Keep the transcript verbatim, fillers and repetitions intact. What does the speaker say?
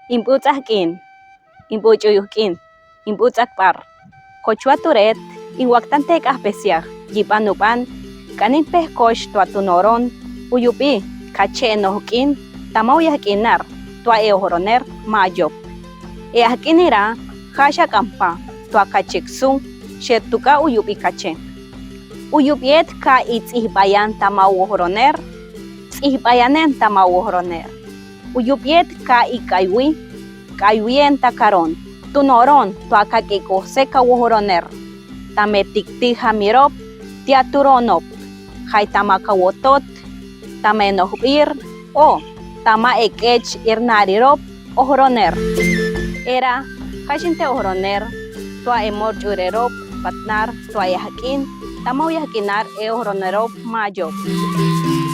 Inbutsak k'in, inbuch'uyuk k'in, inbutsak p'ar. Kochua turet, inwaktan tek'ajpesiak, yiban uban, k'anin pejkoch tua tunoron, uyubi, kache enoj k'in, tama uyahk'inar, tua e ojoronel, Mayop. E ajk'inira, jasha k'ampa, tua kache ksun, shet tuka uyubi kache. Uyubiet ka i ts'ijbayan tama ojoronel, ts'ijbayanen tama ojoronel. Uyubiet ka i k'aywi, k'aywien ta karon, tunoron tua kak'ik'ose ka ojoronel. Tame tiktija mirop, tia turonop, jai tama kawotot, tame nojbir, o tama ek'ech irnarirop, ojoronel. Era, jajin te ojoronel, tua e morch'urerop, patnar, tua e ajk'in, tama uyahk'inar e ojoronelop, Mayop.